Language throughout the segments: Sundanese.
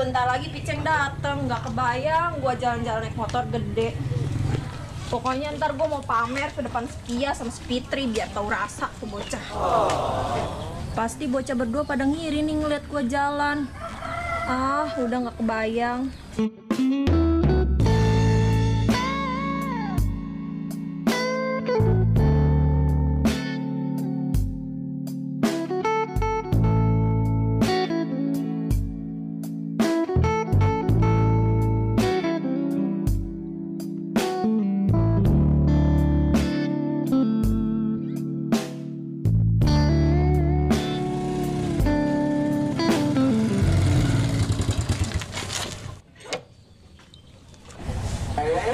Bentar lagi Piceng dateng, nggak kebayang gua jalan-jalan naik motor gede. Pokoknya ntar gua mau pamer ke depan Setia sama Sepitri biar tahu rasa tuh bocah. Pasti bocah berdua pada ngiri nih ngeliat gua jalan. Ah, udah nggak kebayang.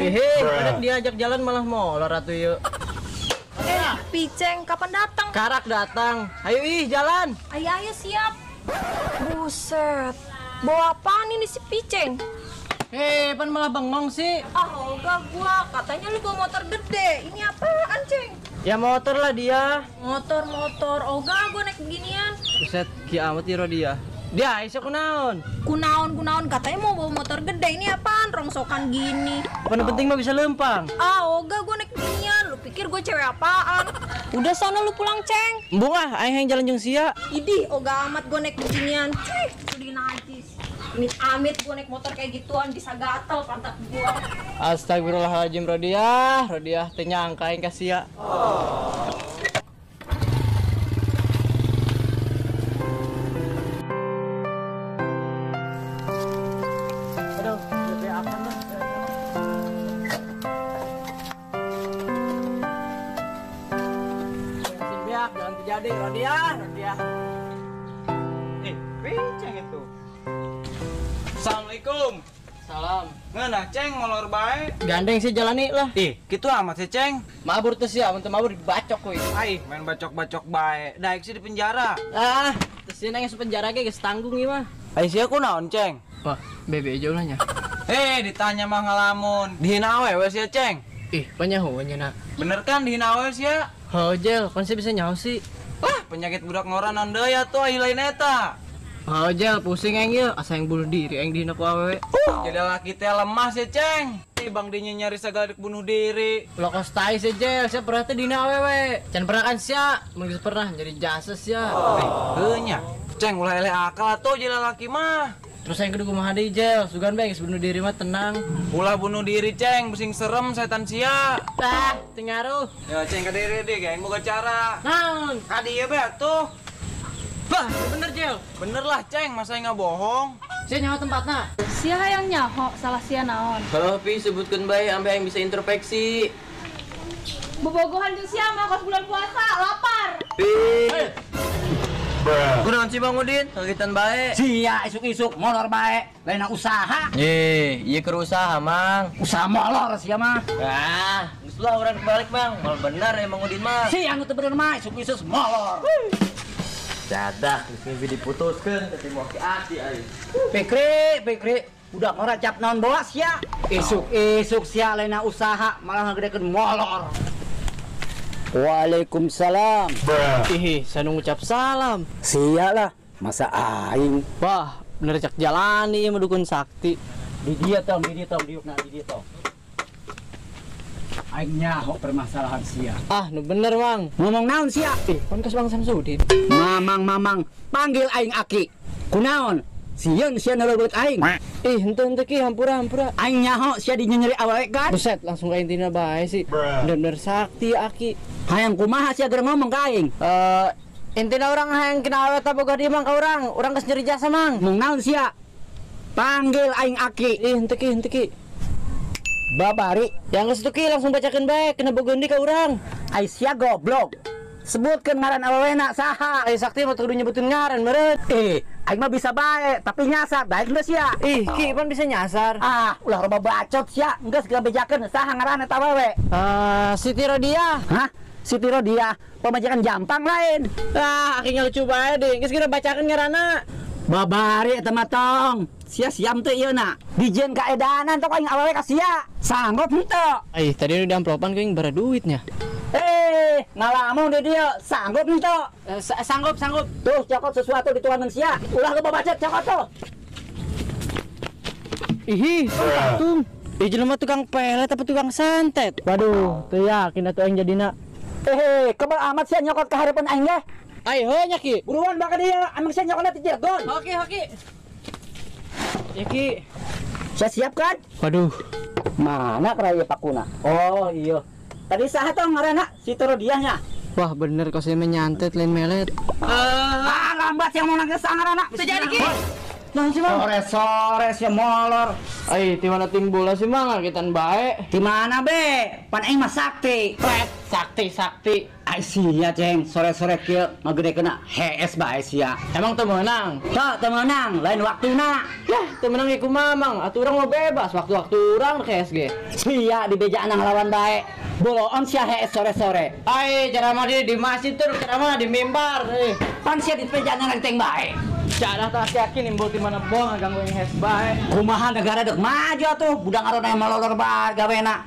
Hehe, kadang diajak jalan malah molor atuh yuk. Piceng, kapan datang? Karak datang. Ayo ih, jalan. Ayo, ayo siap. Buset. Bawa apaan ini si Piceng? Hei, pan malah bengong sih. Ah, enggak gua. Katanya lu bawa motor gede. Ini apaan, Ceng? Ya motor lah dia. Motor-motor. Ogah gua naik beginian. Buset, kiamat iro dia. Dia isya kunaon. Kunaon katanya mau bawa motor gede. Ini apaan rongsokan gini? Apa yang penting mah bisa lempang. Ah, ogah gua naik beginian. Lu pikir gue cewek apaan? Udah sana lu pulang, Ceng. Embung ah, aing yang jalan jeung sia. Idih, ogah amat gue naik beginian. Cih, udah najis. Amit-amit gue naik motor kayak gituan bisa gatel pantat gua. Astagfirullahaladzim, Rodiah, Rodiah teu nyangka aing ka sia. Oh. Aduh, lebih akan lah. Biak, jangan terjadi, Rodiah, Rodiah. Piceng itu. Assalamualaikum. Salam. Ngeunah Ceng molor bae. Gandeng sih jalani lah. Ih, kitu amat sih Ceng. Mabur teh sia, mun teu mabur dibacok kuy. Ai, main bacok-bacok bae. Daek sih di penjara. Ah, teu sieun aing penjara ge geus tanggung ieu mah. Ai sia kunaon Ceng? Wah, bebe aja ulahnya. Eh, ditanya mah ngalamun. Dihina awewe sia Ceng. Ih, panyaho nya na. Bener kan dihina awewe sia? Heuh, Jel, kon sih bisa nyaho sih. Wah, penyakit budak ngora naon deui atuh ai lain eta. Oh Jel, pusing aing ieu, asa yang bunuh diri aing dihina ku awewe. Jadi laki teh lemah sih Ceng. Bang dinya nyari segala bunuh diri. Lokos tai sih Jel, sia pernah teh dihina awewe. Can pernah kan sia, mun geus pernah jadi jasa sia. Heuh nya. Ceng ulah eleh akal atuh jadi laki mah. Terus aing kudu kumaha deui Jel, sugan bae geus bunuh diri mah tenang. Ulah bunuh diri Ceng, pusing serem setan sia. Tah, teu ngaruh. Ya Ceng ka diri deui aing boga cara. Naon? Ka dieu bae atuh. Bah, bener Jel. Bener lah Ceng, masa nggak bohong? Sia nyaho tempatna. Sia hayang nyaho, salah sia naon. Heuh, pi sebutkeun bae ampe aing bisa introspeksi. Bobogohan jeung sia mah kos bulan puasa, lapar. Pi. Kunaon sih Bang Udin? Kagitan bae. Sia isuk-isuk molor bae, lain usaha. Ye, ieu keur usaha, Mang. Usaha molor sia mah. Ah, geus lah urang kebalik, Bang. Mal bener ya Bang Udin mah. Sia anu teu bener mah isuk-isuk molor. Dadah, geus mimpi diputuskeun ketemu aki-aki aing. Pikri, Pikri, udah ngora cap naon bola sia. Isuk-isuk sia lain usaha malah ngagedekeun molor. Waalaikumsalam. Ih, saya ngucap salam. Sia lah, masa aing. Wah, bener cak jalani ieu mah dukun sakti. Di dia tong, di dia tong, diukna di dia tong. Aing nyaho permasalahan sia. Ah, nu bener, Mang. Ngomong naon sia? Ih, pan kas Bang Samsudin. Mamang, mamang, panggil aing aki. Kunaon? Sieun sia naleubeut aing. Ih, henteu henteu ki, hampura hampura. Aing nyaho sia dinyenyeri awewe kan? Buset, langsung ka intina bae sih. Bener-bener sakti aki. Hayang kumaha sia geura ngomong ka aing? Intina urang hayang kena awewe ta boga di mang ka urang. Urang geus nyeri jasa, Mang. Ngomong naon sia? Panggil aing aki. Ih, henteu ki, henteu ki. Babari, yang geus ki langsung bacakeun bae kena boga di ka urang. Ai sia goblok. Sebutkeun ngaran awewena saha. Ai sakti mah kudu nyebutin ngaran meureun. Aing mah bisa bae, tapi nyasar bae geus sia. Ih, ki pan bisa nyasar. Ah, ulah loba bacot sia. Geus geura bejakeun saha ngaran eta awewe. Ah, Siti Rodiah. Hah? Siti Rodiah, pamajikan jampang lain. Ah, akhirnya lucu bae deh. Geus geura bacakeun ngaranna. Babari eta mah tong. Sia siam teh ieu na. Dijieun kaedanan tok aing awewe ka sia. Sanggup henteu? Ih, tadi udah amplopan kuing bara duitnya. Ngalamun di dia, sanggup henteu? Sanggup, sanggup. Tuh, cokot sesuatu di tuangan sia. Ulah loba bacot cokot tuh. Ih, patung. Ih, jelema tukang pelet apa tukang santet? Waduh, teu yakin atuh aing jadina. Kebal amat sia nyokot ka hareupeun aing ge. Ai heuh nya Ki. Buruan bakal dia, emang sia nyokotna ti Cilegon. Oke, oke. Ya Ki. Saya siap kan? Waduh. Mana keraya pakuna? Oh iya. Tadi saha tuh ngaranna? Si Torodiahnya. Wah bener kok saya menyantet lain melet. Lambat yang mau nangis ngaranna. Bisa jadi Ki. Nah, sih, Mang. Sore-sore sih molor. Ai, di mana tim bola sih, Mang? Kita bae. Di mana be? Pan aing mah sakti. Pret, sakti, sakti. Ai sia, Ceng. Sore-sore kieu ngagedekeunna hees bae sia. Emang teu meunang? Teu, teu meunang, lain waktuna. Yah, teu meunang ge kumaha, Mang? Atuh urang mah bebas waktu-waktu urang ke SG. Sia dibejaan ngelawan bae. Boloon sia hees sore-sore. Ai, ceramah di masjid tuh, ceramah di mimbar. Pan sia dibejaan nang bae. Cara tak yakin nimbul di mana bohong gangguin hes bae. Kumaha negara dek maju atuh, budak arona yang molor bae gawena.